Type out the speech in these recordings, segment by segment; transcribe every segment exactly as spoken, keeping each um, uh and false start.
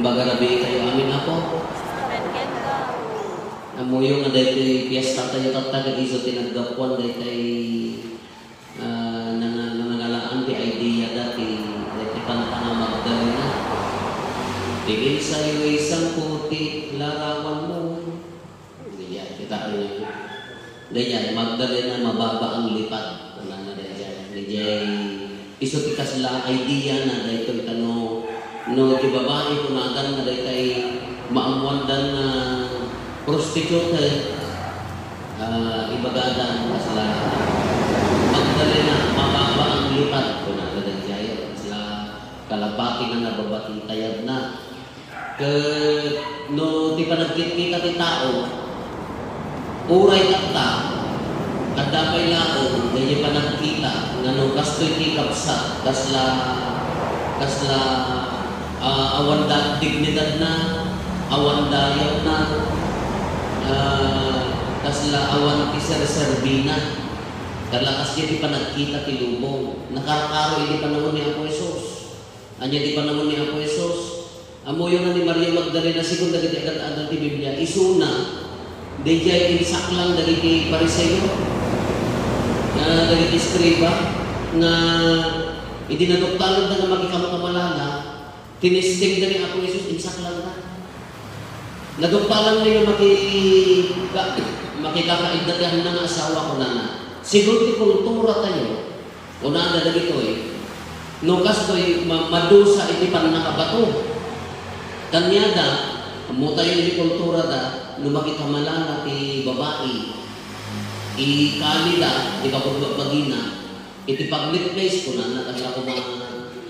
Pagarabii tayo amin, Apo. Ammoyo nga daytoy piesta tayo tatta, isu ti naggapuan daytoy, ah, nanga-, nangangalaan ti idea da ti, daytoy kanta nga Magdalena. Tingin sa'yo'y sangputik larawan mo. Diay, kita niyo. Diay, Magdalena, mababa ang lipad. Kunana diay. Diay, isu ti kasla idea na daytoy ta no, no ti babai, kunadan nga daytay maammoandan nga prostitute, ah, ibagadan kasla Magdalena, mababa ang lipad. Kunana diay, kasla kalapati nga nababa ti tayabna. Ket no ti panagkitkita ti tao, uray tatta, adda pay laeng daydi panagkita nga no kastoy ti kabsat, kasla, kasla, ah, awan da dignidadna, awan dayawna, ah, kasla awan ti serserbina. Kalakas diay ti panagkita ti lubong. Nakarkaro idi panawen ni Apo Jesus. Ania ti panawen ni Apo Jesus? Ammoyo nga ni Maria Magdalena, segun dagiti agad-adal ti Biblia, isuna, daydiay insaklang dagiti Fariseo, nga dagiti eskriba, nga idi naduktalanda nga makikamkamalala, tinistingda ni Apo Jesus, insaklangda. Naduktalan ni nga maki-, ka-, makikakaidda ti anna nga asawa, kunana, segun ti kultura tayo, kunada dagitoy, no kastoy, ma-, madusa iti pannakabato. Kaniada, ammo tayo iti kulturada, no makikamalala ti babai, ikalida, ti kapudno a bagina, iti public place, kunana, kasla koma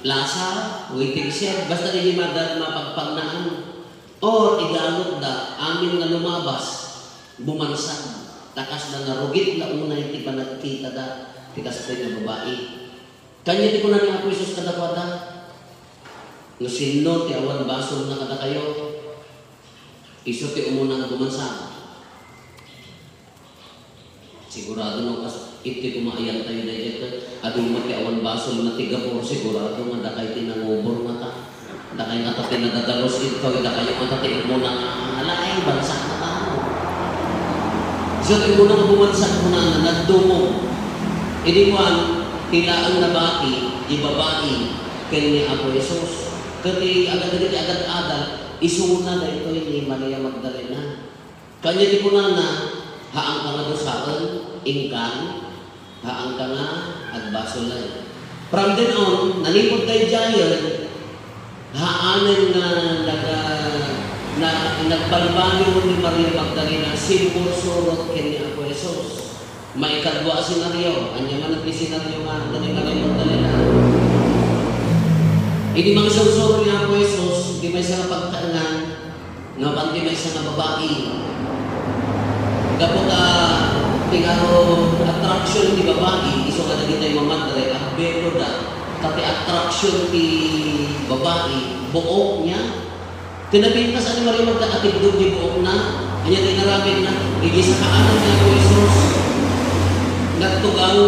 plaza, waiting shed, basta daydi mada-, mapagpagnaan. Or igalotda, amin nga lumabas, bumansag, ta kasla narugit la unay ti panagkitada ti kastoy nga babai. Kaniana ti kuna ni Apo Jesus kadakuada, "No sinno ti awan basolna kadakayo, isu ti umuna nga bumansag." Sigurado no kas iti kumaayan tayo daydiay, adu met ti awan basolna ti gabur, sigurado nga dakay ti nangubor ngata. Dakay ngata ti nadadalus, ikaw, dakayo ngata ti immuna nga, "Ala, ay, bansak na tamo." So, ti immuna nga bumansag, kunana, nagdumog. Idi kuan, ti laeng nabati, di babai, ken ni Apo Jesus. Ket ti agad-, dagiti agad-adal, isuna daytoy ni Maria Magdalena. Kaniana ti kunana, "Haanka nga dusaen, inkan, haanka nga agbasolen." From then on, nanipud daydiayen, haanen nga naga-, na-, nagbalbaliw ni Maria Magdalena, simursurot ken ni Apo Jesus. Maikadua a senaryo, ania man ti senaryo nga, dagiti Maria Magdalena. Idi mangsursuro ni Apo Jesus, ti maysa nga pagtaengan, napan ti maysa nga babai. Gapu ta ti ngarud attraction ti babai, isu nga dagiti mamadre, agbeloda, ta ti attraction ti babai, buokna, Kinapintas ni Maria Magdalena, atibdog ti buokna. Ania ti inaramidna? Idi sakaanan ni Apo Jesus, nagtugaw,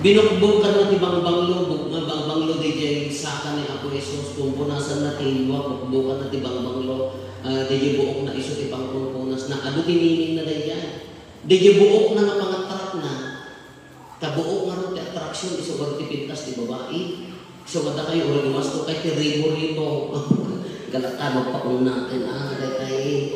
binukbokanna ti bangbanglo, buk-, bangbanglo diay saka ni Apo Jesus, pumpunasanna ti lua, bukbokanna ti bangbanglo, ah, diay buokna, isu ti pangpumpunasna. Adu ti meaningna daydiay. Diay buokna nga pangattract-na. Ta buok ngarud ti attraction, isu ngarud ti pintas ti babai. Isu nga dakayo, uray gumasto kay ti ribo-ribo. Galak ka, magpaunnaten, ah, daytay.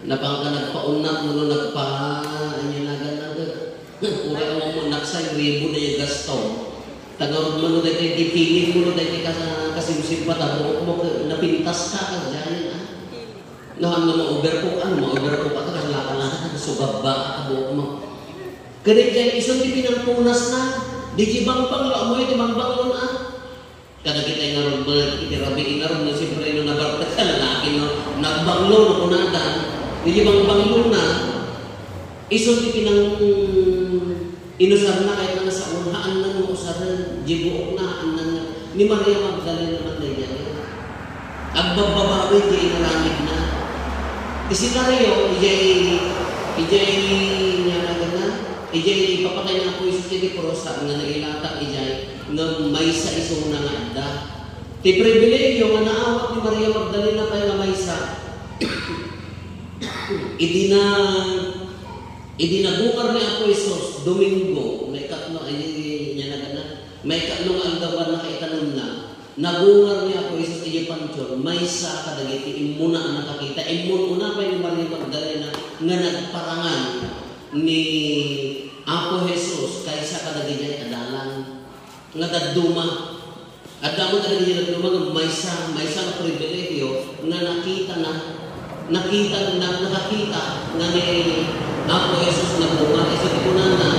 Napanka nagpaunna, no nagpa-, ania nagan-, nagan-, uray awan mo naksay, ribo na yung gasto. Ta ngarud man, no, daytay, di feeling mo, no, daytay, kas-, kasimsim pa, ta buok mo, napintas ka, kas-, dyan, ah. No, ano, ma-overcook, ano, ma-overcook, ano, kas-, laka-, laka-, sugabba, ah, buok mo. Kadagiti isu ti pinangpunasna, diay bangbanglo, ammoyo ti bangbanglo na. Kadagiti ngarud, iti rabii ngarud, no, siyempre, no, nabartek ka, lalaki, no, nagbanglo, no, kunada, diay bangbanglo na, isu ti pinang-, inusarna, kahit nga nasaon, haanna nga usaren, diay buokna, haanna nga, ni Maria Magdalena man, daydiay. Agbabbabawi ti inaramidna. Ti senaryo, idiay, idiay nga nagana, idiay ipapatay ni Apo Jesus iti krus, saan nga nailatak idiay, ngem maysa isuna nga adda. Ti pribilegio nga naawat ni Maria Magdalena pay nga maysa, idi na, idi nagungar ni Apo Jesus, Domingo, maikatlo, ay, nia nagana, maikatlo nga aldaw a nakaitanemna, nagungar ni Apo Jesus idiay pantion, maysa kadagiti immuna a nakakita, immun-una pay ni Maria Magdalena nga nagparangan ni Apo Jesus kaysa kadagiti adalan nga dadduma. Adda met kadagiti dadduma nga maysa, maysa nga pribilegio nga nakitana, nakita, na, nakakita nga ni Apo Jesus nagungar. Isu ti kunana,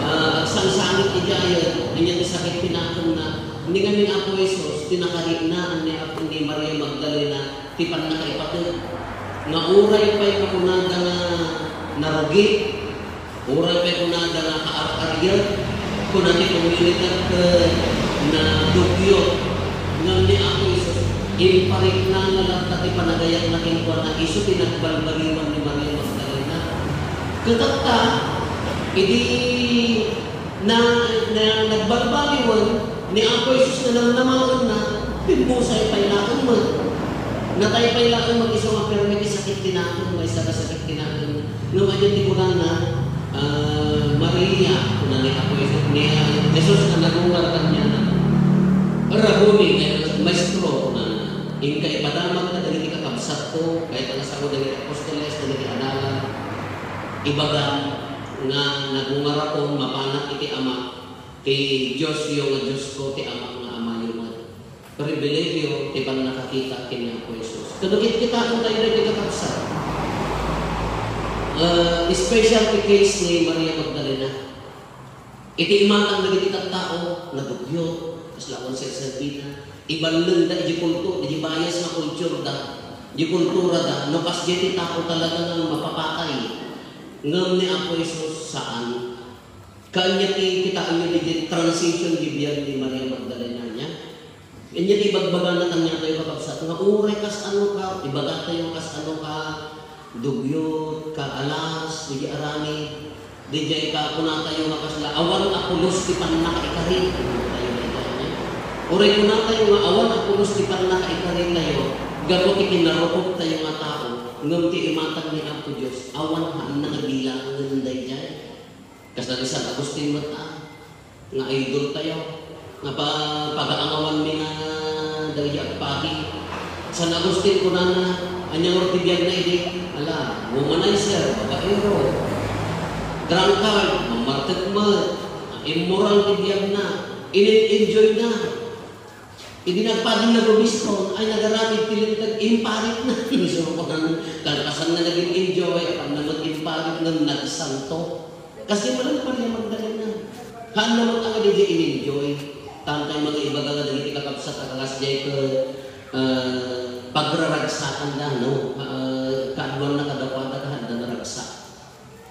ah, agsangsangit idiay, ania ti sakit ti nakemna. Ni ngamin Apo Jesus, ti nakariknaan ni Apo, ni Maria Magdalena, ti pannakaipatek. Nga uray pay kunada nga narugi, uray pay kunada nga kaar-arian, kuna ti komunidad ket nadugyot. Ngem ni Apo Jesus, impariknana latta ti panagayatna kenkuana, isu ti nagbalbaliwan ni Maria Magdalena. Ket tatta, idi na, na, nagbalbaliwan ni Apo Jesus nga namnamaenna, bimmusay pay laeng met. Natay pay laeng met isu nga permi ti sakit ti nakem, maysa nga sakit ti nakem. Ngem ania ti kunana, ah, Maria, kuna ni Apo Jesus, ni, ah, Jesus nga nagungar kaniana, Rabboni, nga Maestro, kunana. Inka ipadamag kadagiti kakabsatko, kayat nga sao dagiti apostoles, dagiti adalan, ibagam nga nagungarakon mapanak iti Ama, ti Diosyo nga Diosko, ti Amak nga Amayo met. Pribilegio ti pannakakita ken ni Apo Jesus. Ket no kitkitaentayo daytoy, kakabsat, eh, special ti case ni Maria Magdalena. Iti imatang dagiti tattao, nadugyot, kasla awan serserbina. Iballengda iti kulto, iti bias nga kulturada, iti kulturada, no kasdiay ti tao talaga nga mapapatay. Ngem ni Apo Jesus, saan. Kaanya ti kitaenyo diay transition ti biag ni Maria Magdalena, ania? Ania ti ibagbagana kaniatayo, kakabsat, nga uray kasano ka, ibagatayo kasano ka dugyot, ka alas, diay aramid, diay ka kunatayo nga kasla, awan a pulos ti pannakaikari, kunatayo daytoy, ania? Uray kunatayo nga awan a pulos ti pannakaikaritayo, gapu ti kinarukoptayo nga tao, ngem ti imatang ni Apo Dios, awan, haanna nga bilangen daydiay. Kasla ni San Agustin met, a, nga idoltayo, nga pa-, pagaangawanmi nga dagiti agpagi. San Agustin kunana, ania ngarud ti biagna idi? Ala, womanizer, babaero, drunkard, mammartek met, immoral ti biagna, in-enjoyna. Idi nagpadi nga gobiston, ay nagaramid ti linteg, imparitna. Isu kunana, kalpasan nga naging enjoy, apanna met imparit ngem nagsanto. Kasdiay met ni Maria Magdalena. Haanna met a nga diay in-enjoy. Tantay mga ibaga nga dagiti kakabsat a kasdiay ket, eh, pagraragsakanda, no? Eh, kaaduanna kadakuada, haanda naragsak.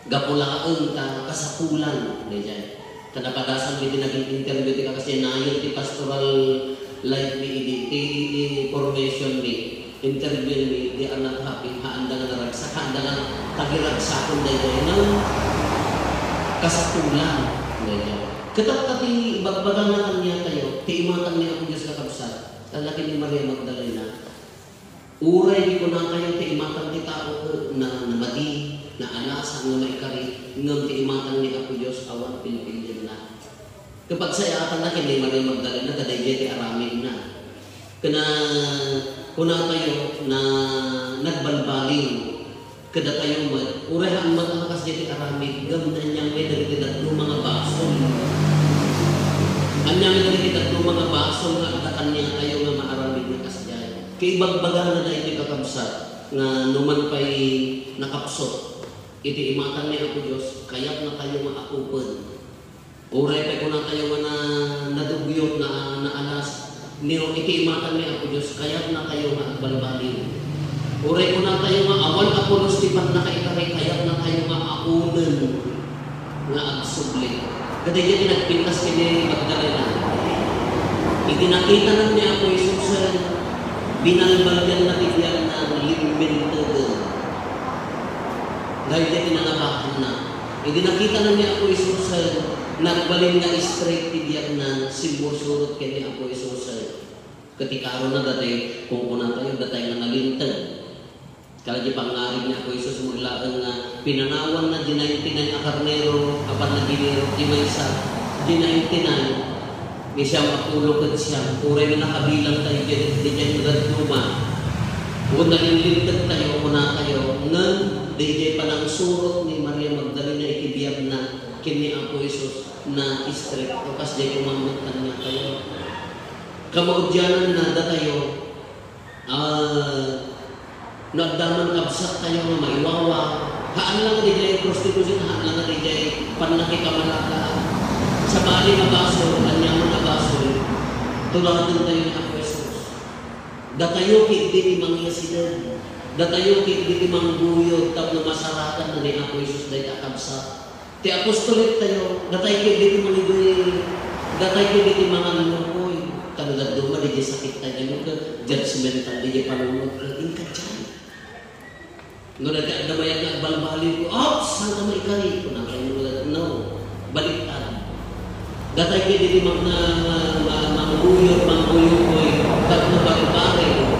Gapu laeng ta kasapulan daydiay. Ta napadasan iti naging interview ti kakasdiay, nayon ti pastoral life mi idi, ti, ti formation mi, interview mi, di anak happy, haanda nga naragsak, haanda nga tagiragsakon daydiay, ngem kasapulan daydiay. Ket apay ti ibagbagana kaniatayo, ti imatang ni Apo Dios, kakabsat, ken ni Maria Magdalena. Uray di kunatayo ti imatang ti tao ket na, namadi, naalas, saan nga maikari, ngem ti imatang ni Apo Dios awan pilpilienna. Kapagsayaatan ken ni Maria Magdalena, ta daydiay ti aramidna. Ken kunatayo na nagbalbaliw kadatayo met, uray haan met a kasdiay ti aramid, ngem naanyangmi dagiti dadduma nga basol. Anyangmi dagiti dadduma nga basol nga adda kaniatayo nga maaramid nga kasdiay. Kaibagbagana daytoy, kakabsat, nga no man pay nakapsut iti imatang ni Apo Dios, kayatnatayo nga apopen. Uray pay kunatayo nga na, nadugyot, na, naalas, no iti imatang ni Apo Dios, kayatnatayo nga agbalbaliw. Uray kunatayo nga awan a pulos ti pannakaikari, kayatnatayo nga aonen nga agsubli. Kadaydiay ti nagpintas ken ni Magdalena. Iti nakitanan ni Apo Jesus, binalbalianna ti biagna, limminteden. Daydiay ti nangabaanna. Idi nakitanan ni Apo Jesus, nagbalin nga straight ti biagna, simmursurot ken ni Apo Jesus. Ket ikaruna, datay kunkunatayo, datay nga nalinteg. Kala di pangngarig ni Apo Jesus met laeng nga pinanawanna di ninety-nine a karnero a pannaginero ti maysa, di ninety-nine, ni siam a pulo ket siam, uray nga nakabilang tayo di, di, di, dadduma. Wen nalinlinteg tayo, kunatayo, ngem daydiay panangsurot ni Maria Magdalena iti biagna ken ni Apo Jesus, na-stricto, kas diay kumammot kaniatayo. Kamaudiananna, datayo, ah, no adda man kabsattayo nga maiwawa, haan la nga daydiay prostitution, haan la nga daydiay pannakikamalaka. Sabali nga basol, aniaman a basol, tuladentayo ni Apo Jesus. Datayo ketdi ti mangyasideg. Datayo ketdi ti mangguyod tapno masarakanna ni Apo Jesus dayta a kabsat. Ti apostolettayo, datay ketdi ti mangiduy, datay ketdi ti mangallukoy. Ta no dadduma diay sakittayo, ket judgmental diay panunot, inkadiay. No, dati adda mayat nga agbalbaliw, "Oops, saan ka maikari?" Kunakay, no, baliktad. Datay ketdi ti mag-, ma-, ma-, mangguyod, mangguyugoy, tapno barbareng.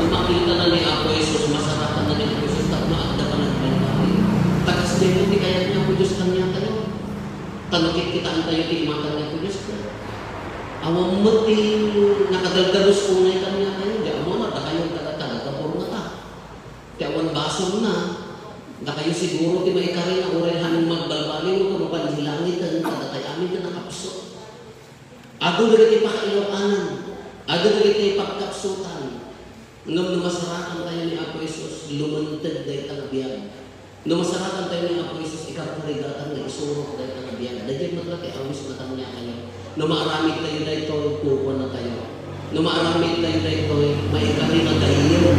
No makitana ni Apo Jesus, masarakanna ni Apo Jesus, tapno adda panagbalbaliw. Ta kasdiay ti kayat ni Apo Dios kaniatayo. Ta no kitkitaentayo ti imatang ni Apo Dios, awan met ti nakadaldalos unay kaniatayo, di ammo, dakayo talaga, nagapurmata. Ti awan basolna, dakayo siguro ti maikari nga uray haan nga agbalbaliw, no panlilangiten, ta datay amin nga nakapsut. Adu dagiti pakailaw-anan, adu dagiti pagkapsutan. Ngem no masarakantayo ni Apo Jesus, lumanteg dayta nga biag. No masarakantayo ni Apo Jesus, ikarkarigatan nga isurot dayta nga biag. Daydiay met la ti awis nga kaniatayo. No maaramidtayo daytoy, kukuanatayo. No maaramidtayo daytoy, maikari nga gayyem.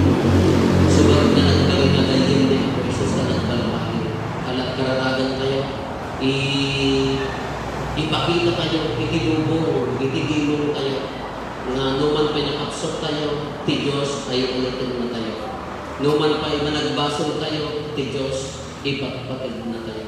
Subay nga nagkari nga gayyem ni Apo Jesus nga nagbalbaliw. Ala, kararagantayo, i-, ipakitatayo iti lubong, iti bilongtayo, nga no man pay nakapsuttayo, ti Dios ay ulittennatayo. No man pay managbasoltayo, ti Dios ipatpategnatayo.